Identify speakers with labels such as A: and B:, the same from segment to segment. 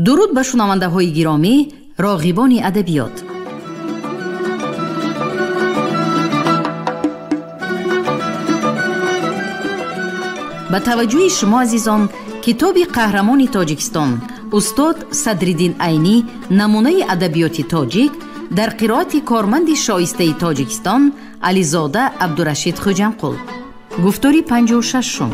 A: Дуруд ба шунавандаҳои гиромӣ, роғибони адабиёт. Ба таваҷҷӯҳи шумо азизон, китоби қаҳрамони Тоҷикистон устод Садриддин Айнӣ намунаи адабиёти тоҷик дар қироати корманди шоистаи Тоҷикистон Ализода Абдурашид Хуҷамқул. Гуфтори 56-ум.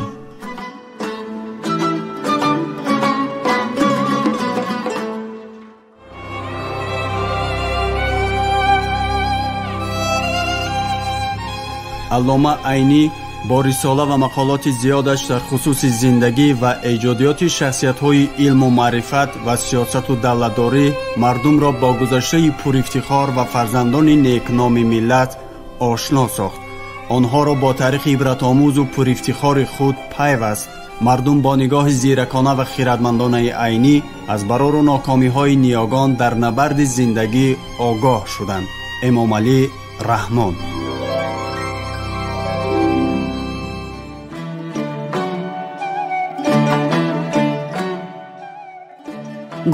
B: Аллома Айнӣ бо рисола ва мақолоти зиёдаш дар хусуси зиндагӣ ва эҷодиёти шахсиятҳои илму маърифат ва сиёсату давлатдорӣ мардумро бо гузаштаи пурифтихор ва фарзандони некноми миллат ошно сохт. Онҳоро бо таърихи ибратомӯзу пурифтихори худ пайваст. Мардум бо нигоҳи зиракона ва хиратмандонаи Айнӣ аз барору нокомиҳои ниёгон дар набарди зиндагӣ огоҳ шуданд. Эмомалӣ Раҳмон.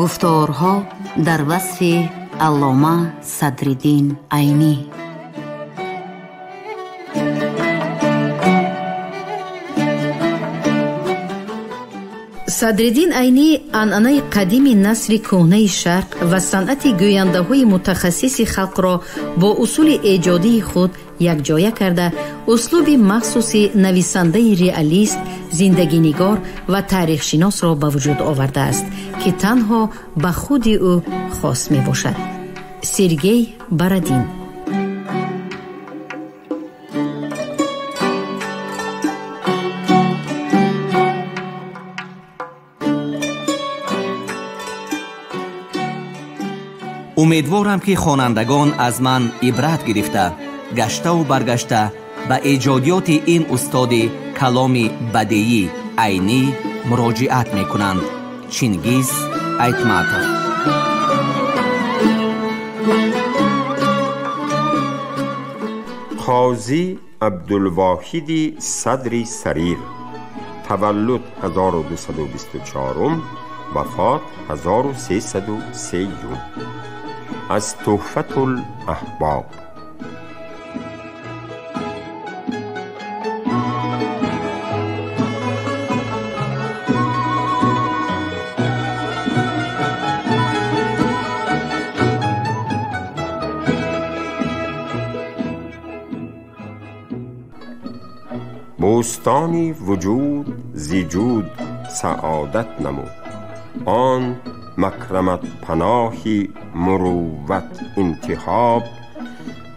A: Гуфторҳо дар васфи Аллома Садриддин Айнӣ. Садриддин Айнӣ анъанаи қадими насри кӯҳнаи шарқ ва санъати гӯяндаҳои мутахассиси халқро бо усули эҷодии худ якҷоя карда, услуби махсуси нависандаи реалист, зиндагинигор ва таърихшиносро ба вуҷуд овардааст, ки танҳо ба худи ӯ хос мебошад. Сергей Бородин.
C: Умедворам, ки хонандагон аз ман ибрат гирифта, гаштаву баргашта ба эҷодиёти ин устоди каломи бадеӣ Айнӣ муроҷиат мекунанд. Чингиз Айтматов.
D: Қозӣ Абдулвоҳиди Садри Сарир, таваллуд 1224, вафот 1303, аз Туҳфатул Аҳбоб. بوستانی وجود زی جود سعادت نمود، آن مکرمت پناهی مروت انتخاب،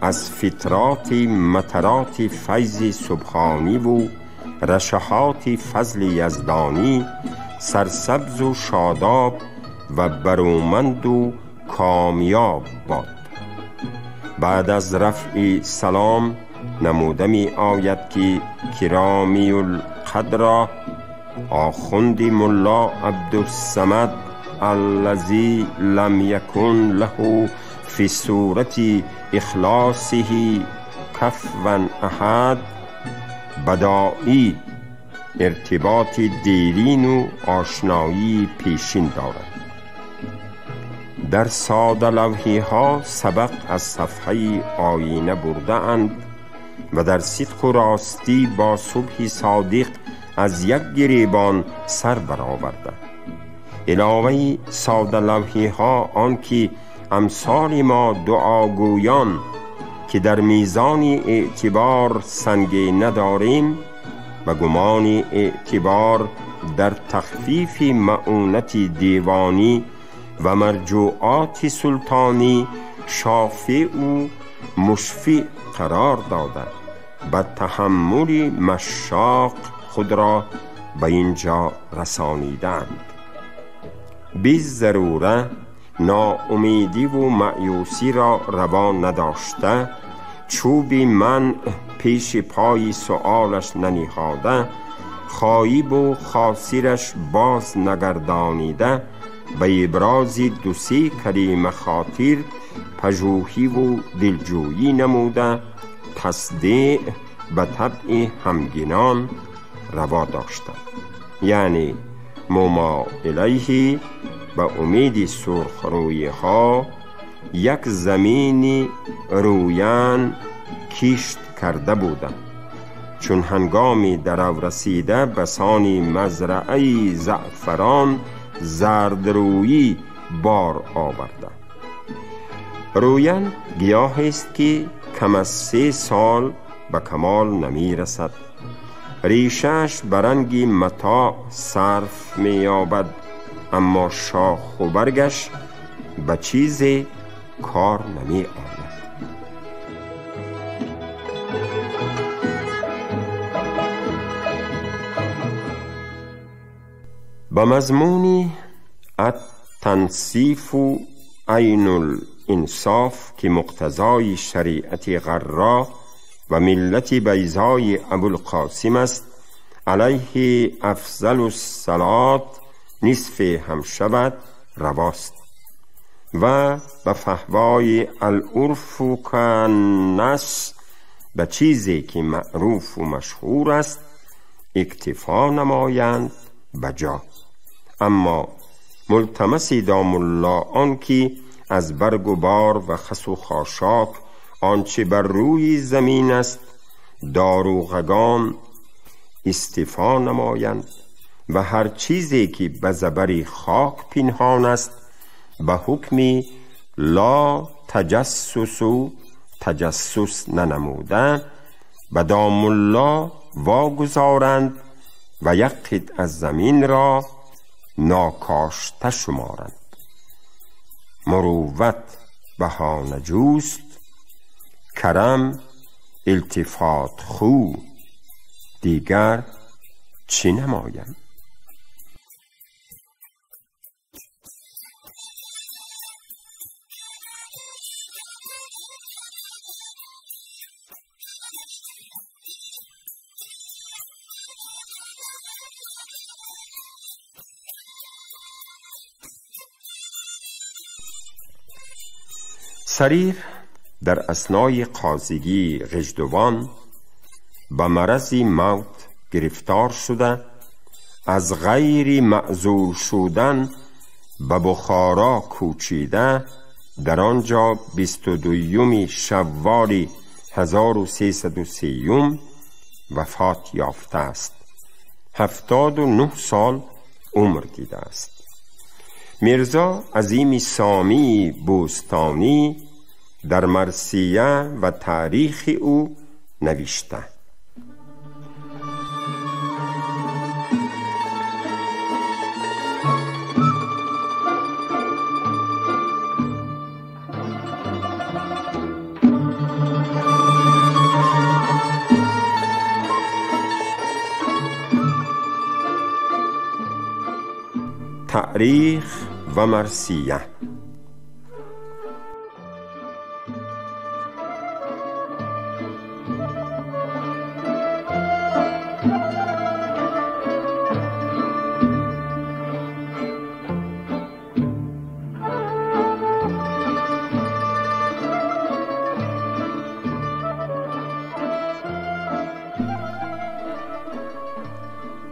D: از فطرات مطرات فیض سبحانی و رشحات فضل یزدانی سرسبز و شاداب و برومند و کامیاب باد. بعد از رفع سلام نموده می آید که کرامی القدر آخوند ملا عبدالصمد الذی لم یکن له فی صورت اخلاصه کفوا احد بدائی ارتباط دیرین و آشنایی پیشین دارد. در ساده لوحی ها سبق از صفحه آینه برده اند و در صدق و راستی با صبح صادق از یک گریبان سر برآورده. علاوه ساده لوحی ها آن که امثال ما دعاگویان که در میزان اعتبار سنگ نداریم و گمان اعتبار در تخفیف معونت دیوانی و مرجوعات سلطانی شافع و مشفع قرار داده، به تحمل مشاق خود را به اینجا رسانیدند. بی ضروره ناامیدی و مأیوسی را روا نداشته، چوب من پیش پای سؤالش ننهاده، خایب و خاسرش باز نگردانیده، به ابراز دو سه کلمه خاطر پژوهی و دلجویی نموده، تصدیع به طبع همگنان روا داشته، یعنی مما الیه ба умеди сурхрӯиҳо як замини рӯян кишт карда будам. Чун ҳангоми дарав расида ба сони мазрааи заъфарон зардрӯӣ бор оварда. Рӯян гиёҳест, ки кам аз 3 сол ба камол намерасад. Решааш ба ранги матоъ сарф меёбад, аммо шоху баргаш ба чизе кор намеояд. Ба мазмуни ат-тансифу айнул-инсоф, ки муқтазои шариати ғарро ва миллати байзои Абулқосим аст, алайҳи афзалуссалот нисфе ҳам шавад равост ва ба фаҳвои алурфу каннас ба чизе ки маъруфу машҳур аст иктифо намоянд ба ҷо. Аммо мултамаси домулло он ки аз баргу бор ва хасу хошок آنچه بر روی زمین است داروغگان استیفا نمایند و هر چیزی که به زبر خاک پنهان است به حکم لا تجسس و تجسس ننموده به دام الله واگذارند و یک قطعه از زمین را ناکاشته شمارند. مروت بهانه جوست، کرم التفات خو، دیگر چی نمایم؟ سریر در اثنای قاضیگی غجدوان به مرض موت گرفتار شده، از غیر معزول شدن به بخارا کوچیده، در آنجا 22 شوال 1303 وفات یافته است. 79 سال عمر دیده است. میرزا عظیم سامی بوستانی در مرثیه و تاریخ او نوشته. تاریخ و مرثیه.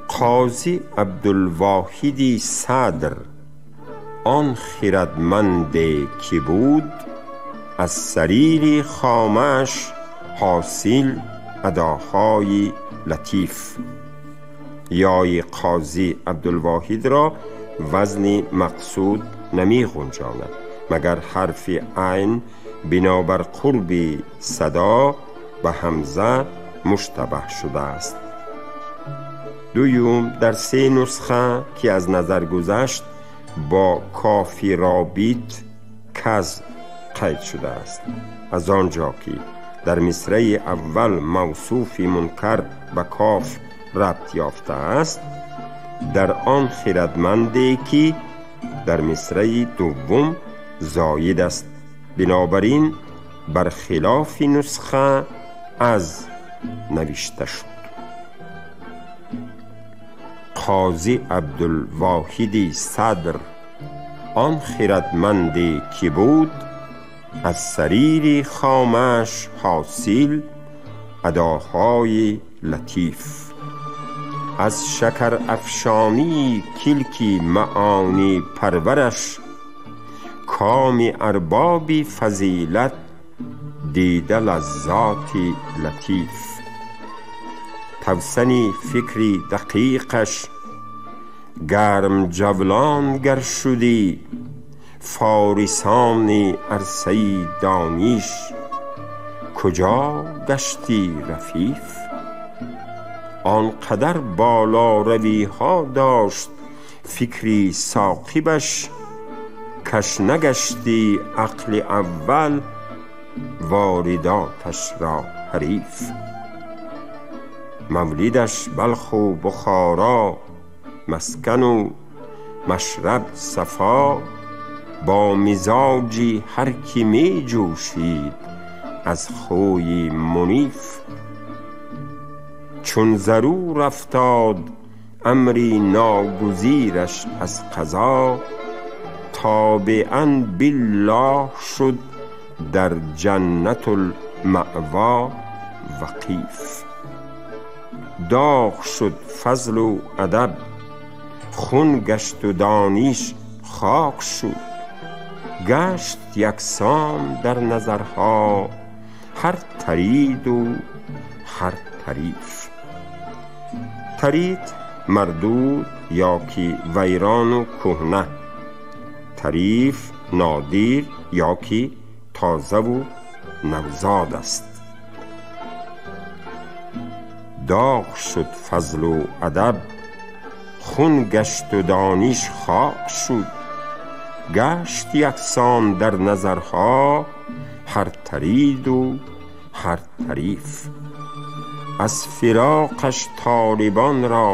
D: قاضی عبدالواحد صدر آن خردمند که بود، از سریر خامش حاصل اداهای لطیف. یای قاضی عبدالواحد را وزن مقصود نمی غنجاند، مگر حرف عین بنابر قرب صدا به همزه مشتبه شده است. دویم، در 3 نسخه که از نظر گذشت با کافی رابیت کز قید شده است. از آنجا که در مصرع اول موصوف منکر به کاف ربط یافته است، در آن خردمندی که در مصرع دوم زاید است، بنابراین برخلاف نسخه از نوشته شد. قاضی عبدالواحد صدر آن خردمندی که بود، از سریر خامش حاصل اداهای لطیف. Аз шакарафшонии килки маъонӣ парвараш, коми арбоби фазилат дида лаззоти латиф. Тавсани фикри дақиқаш гарм ҷавлон гар шудӣ, форисони арсаи дониш куҷо гаштӣ рафиф? Он қадар болоравиҳо дошт фикри соқибаш, каш нагаштӣ ақли аввал воридоташро ҳариф. Мавлидаш Балху Бухоро, маскану машраб сафо, бо мизоҷи ҳар ки меҷӯшид аз хӯи муниф. Чун зарур афтод амри ногузираш аз қазо, тобеан биллоҳ шуд дар ҷаннатулмаъво вақиф. Доғ шуд фазлу адаб, хун гашту дониш хок шуд, гашт яксон дар назарҳо ҳар тариду ҳар тариф. Тарид мардуд ё ки вайрону кӯҳна, тариф нодир ё ки тозаву навзод аст. Доғ шуд фазлу адаб, хун гашту дониш хок шуд, гашт яксон дар назарҳо ҳар тариду ҳар тариф. Аз фироқаш толибонро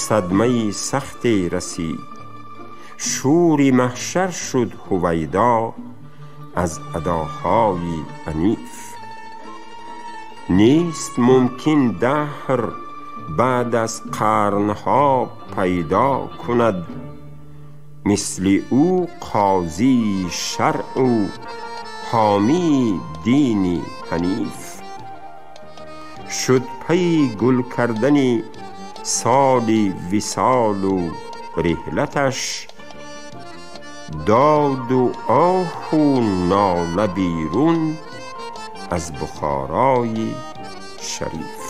D: садмаи сахте расид, шӯри маҳшар шуд ҳувайдо аз адоҳои аниф. Нест мумкин даҳр баъд аз қарнҳо пайдо кунад, мисли ӯ қозии шаръу ҳомии дини ҳаниф. Шуд пайи гул кардани соли висолу реҳлаташ, доду оҳу нола берун аз Бухорои шариф.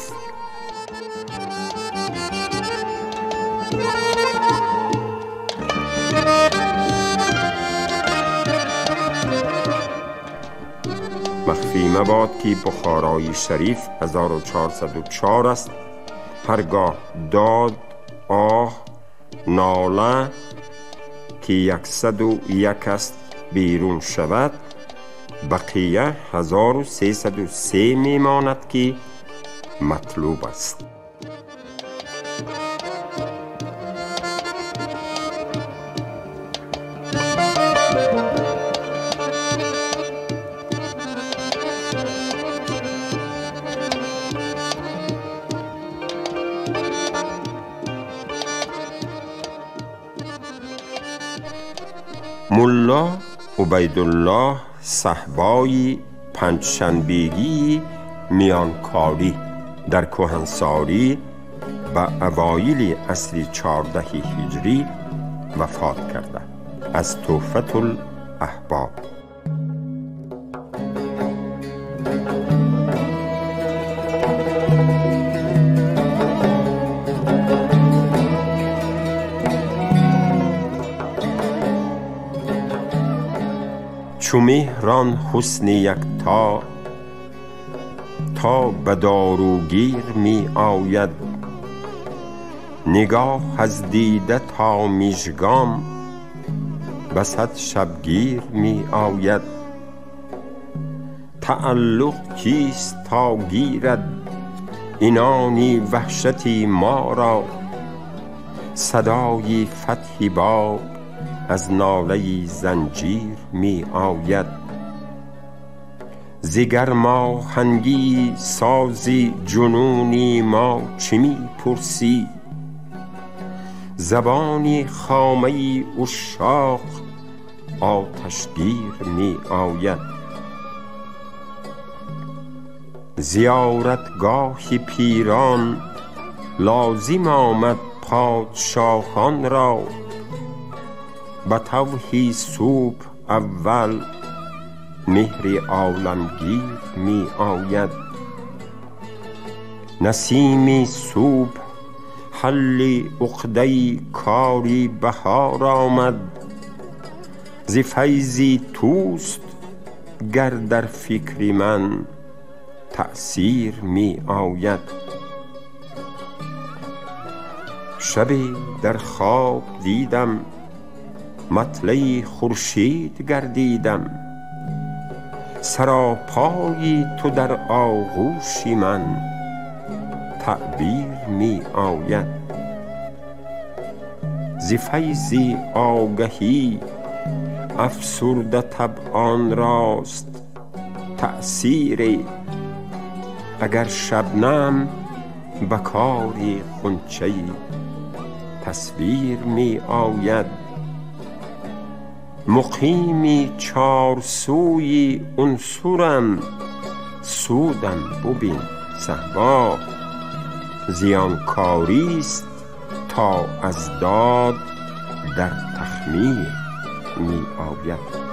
D: Махфӣ мабод ки Бухорои шариф 1404 аст. Ҳаргоҳ дод, оҳ, нола ки 101 аст берун шавад, бақия 1303 мемонад ки матлуб аст. Мулло Убайдуллоҳ Саҳбои панҷшанбегии миёнкорӣ дар кӯҳансорӣ ба авоили асри 14 ҳиҷрӣ вафот карда. Аз Туҳфатул-аҳбоб. Чу меҳрон ҳусни якто то ба доругир меояд, нигоҳ аз дида то мижгон ба сад шабгир меояд. Тааллуқ кист то гирад инони ваҳшати моро, садои фатҳи боб аз нолаи занҷир меояд. Зи гармоҳангии сози ҷунуни мо чӣ мепурсӣ? Забони хомаи ушшоқ оташгир меояд. Зиёратгоҳи пирон لازم آمد پادشاهان را. به توهی صبح اول مهر عالمگیر می آید. نسیم صبح حل عقده کاری بهار آمد. ز فیض توست گر در فکر من تأثیر می آید. شبی در خواب دیدم مطلع خورشید گردیدم. سراپای تو در آغوش من تعبیر می آید. ز فیض آگهی افسرده طبعان راست تأثیر. اگر شبنم به کار غنچه تصویر می آید. مقیمی چارسوی عنصرم سودم ببین صهبا. زیانکاریست تا از داد در تخمیر می آید.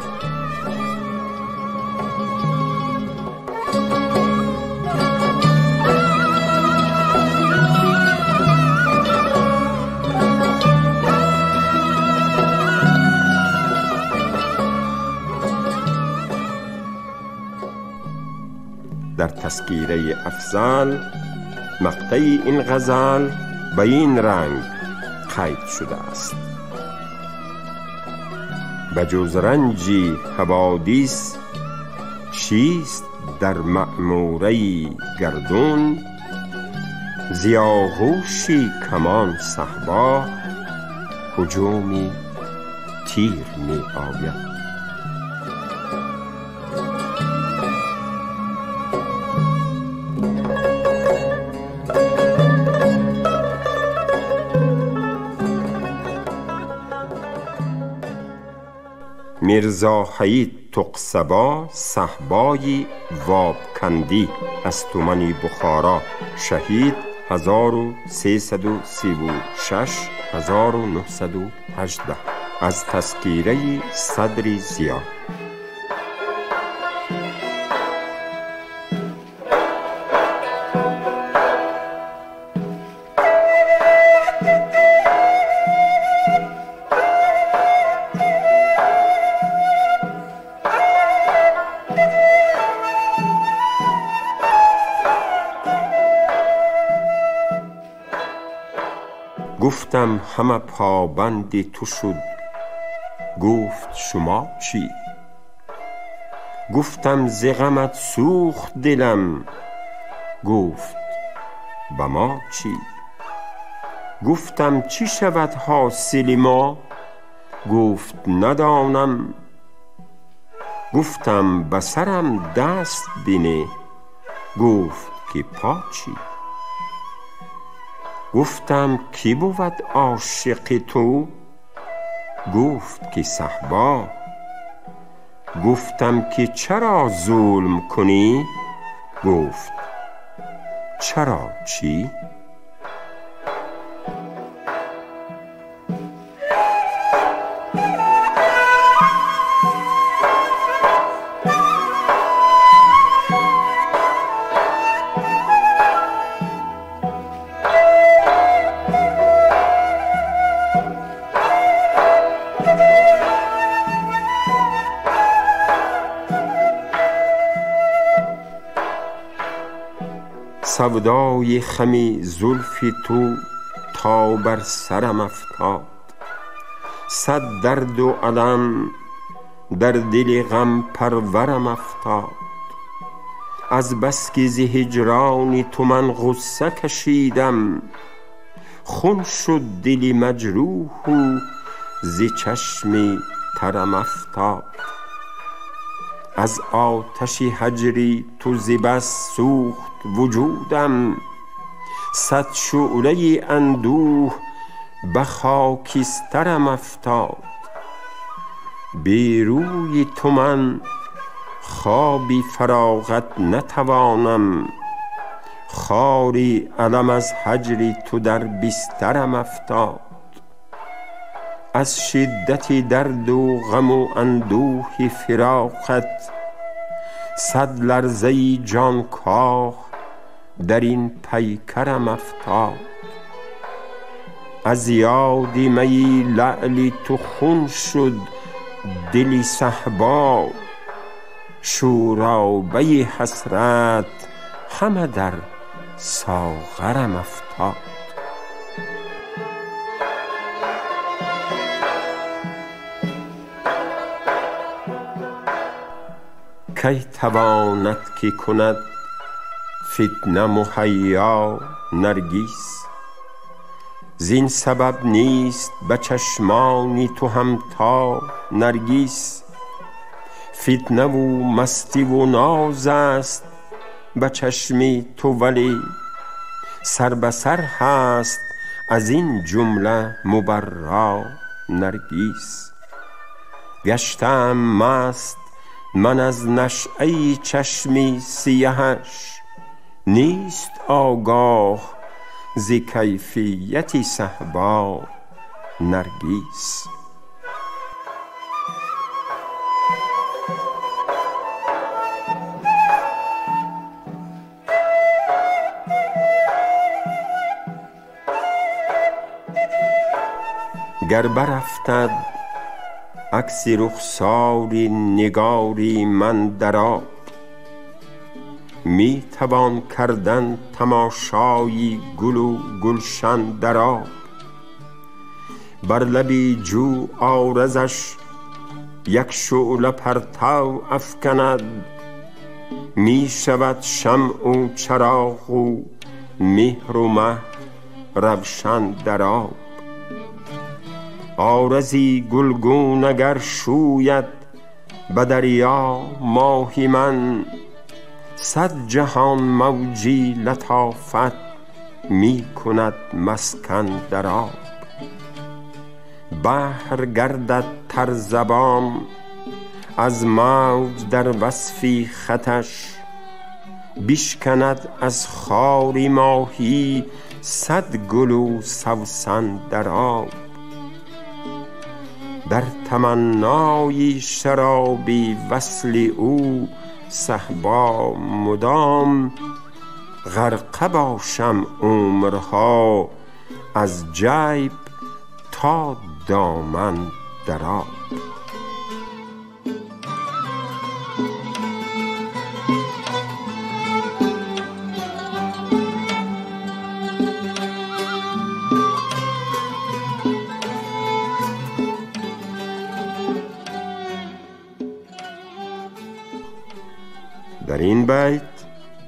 D: در تذکیره افضل مقطع این غزل به این رنگ قید شده است: به جز رنج حوادث چیست در معموره گردون؟ ز آغوش کمان صهبا هجوم تیر می آید. میرزا حیید تقصبا صهبای وابکندی از تومن بخارا، شهید 1336 1918، از تذکیره صدر ضیا. گفتم همه پابند تو شد، گفت شما چی؟ گفتم ز غمت سوخت دلم، گفت به ما چی؟ گفتم چی شود حاصل ما؟ گفت ندانم. گفتم به سرم دست بنه، گفت که پا چی؟ گفتم کی بود عاشق تو؟ گفت که صهبا. گفتم که چرا ظلم کنی؟ گفت چرا چی؟ سودای خم زلف تو تا بر سرم افتاد، صد درد و الم در دل غم پرورم افتاد. از بس که ز هجران تو من غصه کشیدم، خون شد دل مجروح و ز چشم ترم افتاد. از آتش هجری تو ز بس سوخت وجودم، صد شعله اندوه به خاکسترم افتاد. بی روی تو من خوابی فراغت نتوانم، خاری علم از هجری تو در بسترم افتاد. از شدت درد و غم و اندوه فراقت صد لرزه جانکاه در این پیکرم افتاد. از یاد می لعل تو خون شد دل صهبا، شورابه حسرت همه در ساغرم افتاد. کی تواند که کند فتنه مهیا نرگیس، زین سبب نیست به چشمانی تو همتا نرگیس. فتنه و مستی و ناز است به چشمی تو، ولی سر به سر هست از این جمله مبرا نرگیس. گشتم مست من از نشأه چشمی سیهش، نیست آگاه ز کیفیت صهبا نرگیس. گر برافتد عکس رخسار نگاری من در آب، می توان کردن تماشای گل و گلشن در آب. بر لبی جو عارضش یک شعله پرتو افکند، می شود شمع و چراغ و مهر و مه روشن در آب. عارضی گلگون اگر شوید به دریا ماهی من، صد جهان موجی لطافت می کند مسکن در آب. بحر گردد تر زبان از موج در وصفی خطش، بشکند از خار ماهی صد گل و سوسن در آب. در تمنای شرابی وصل او صهبا مدام، غرقه باشم عمرها از جیب تا دامن در آب. در این بیت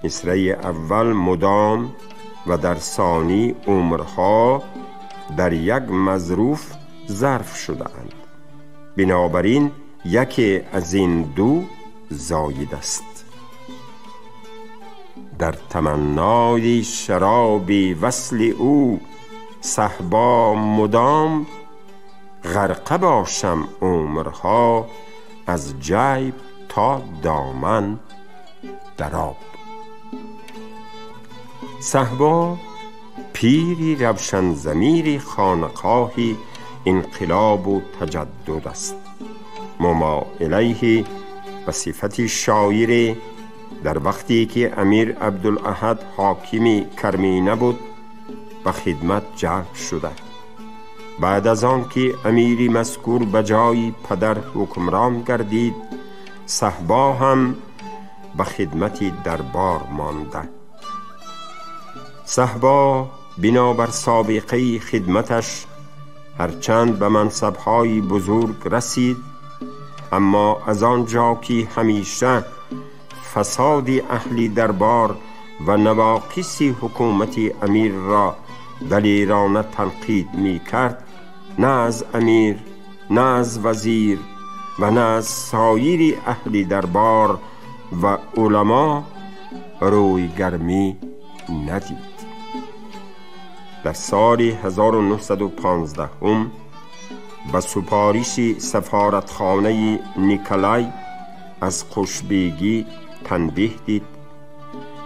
D: مصرع اول مدام و در ثانی عمرها در یک مظروف ظرف شده‌اند، بنابراین یکی از این دو زاید است. در تمنای شراب وصل او صهبا مدام، غرقه باشم عمرها از جیب تا دامن در آب. صهبا پیری روشن ضمیری خانقاهی انقلاب و تجدد است. مما الیه به صفت شاعر در وقتی که امیر عبدالاحد حاکم کرمینه بود به خدمت جلب شده. بعد از آن که امیری مذکور به جای پدر حکمران گردید، صهبا هم به خدمت دربار مانده. صهبا بنابر سابقه خدمتش هرچند به منصب‌های بزرگ رسید، اما از آنجا که همیشه فساد اهل دربار و نواقص حکومت امیر را دلیرانه تنقید می کرد، نه از امیر، نه از وزیر و نه از سایر اهل دربار و علما روی گرمی ندید. در سال 1915 به سپارش سفارتخانه نیکلای از خوشبیگی تنبیه دید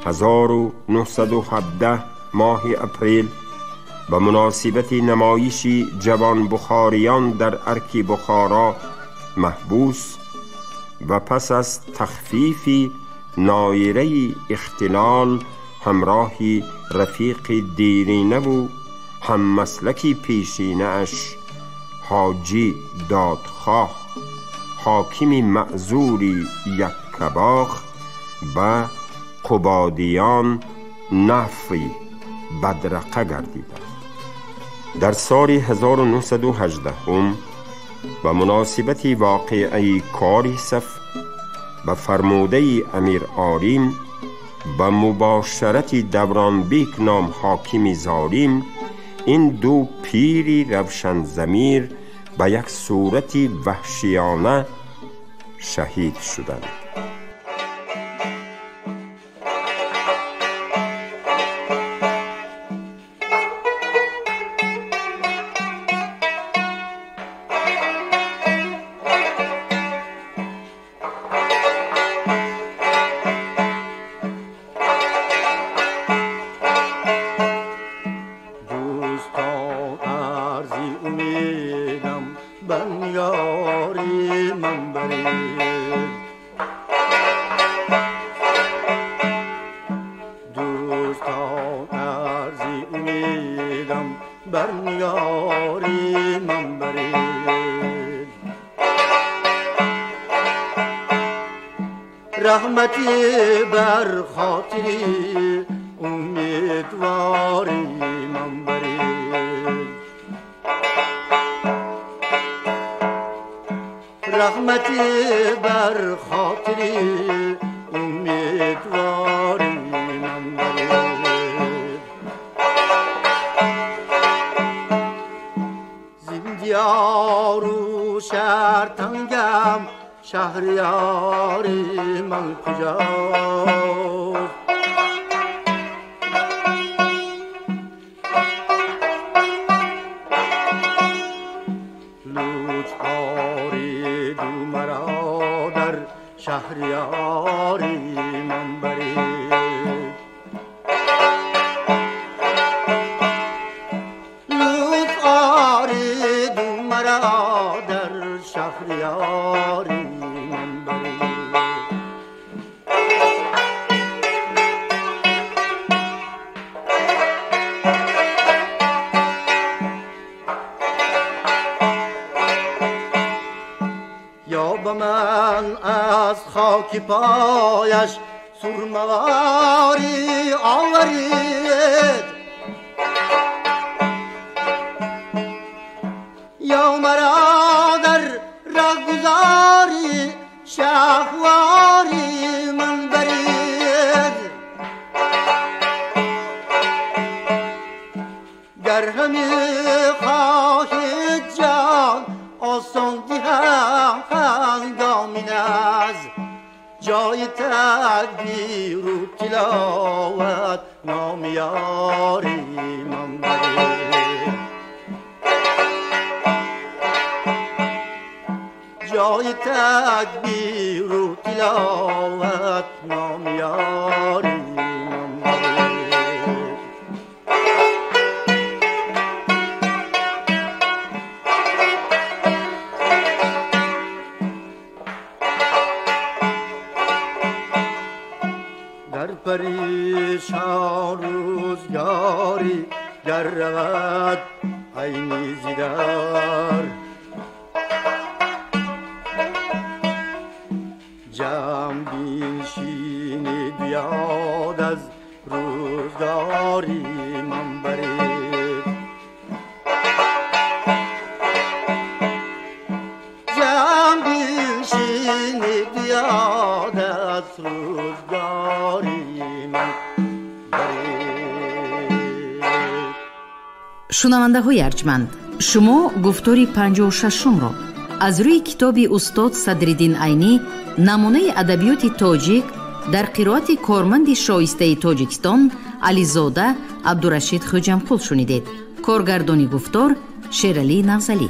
D: 1917 ماه اپریل به مناسبت نمایشی جوان بخاریان در ارک بخارا محبوس و پس از تخفیف نایره اختلال همراه رفیق دیرینه و هم مسلکی پیشینه اش حاجی دادخواه حاکم معذوری یکباغ و قبادیان نفی بدرقه گردیدند. در سال 1918 به مناسبت واقعه کاریسف به فرموده امیر آریم به مباشرت دوران بیک نام حاکم ظالم، این دو پیری روشن ضمیر به یک صورت وحشیانه شهید شدند.
E: رحمتی بر خاطری امیدواری من برید، رحمتی بر خاطری امیدواری من برید. زندیارو شرطنگم شهریاری من کجاست، لطف آرید و مرا در شهریاری من برید، لطف آرید و مرا در شهریاری من برید. یا به من از خاک پایش سرمواری آورید، یا مرا در رهگذاری شهواری من برید. گر همی خواهید جان آسان دهم هنگامی نز، جای تدبیر و تلاوت نامیاری من برید، جای تدبیر و تلاوت نامیاری من برید. در پریشان روزگاری گر رود عینی زیدار، جمع بینشینید یاد از روزگاری من برید، جمع بینشینید یاد از روزگاری من برید.
A: Шунавандаҳои арҷманд, шумо гуфтори 56-умро аз рӯи китоби устод Садриддин Айнӣ намунаи адабиёти тоҷик дар қироати корманди шоистаи Тоҷикистон Ализода Абдурашид Хӯҷамқул шунидед. Коргардони гуфтор Шералӣ Нағзалӣ.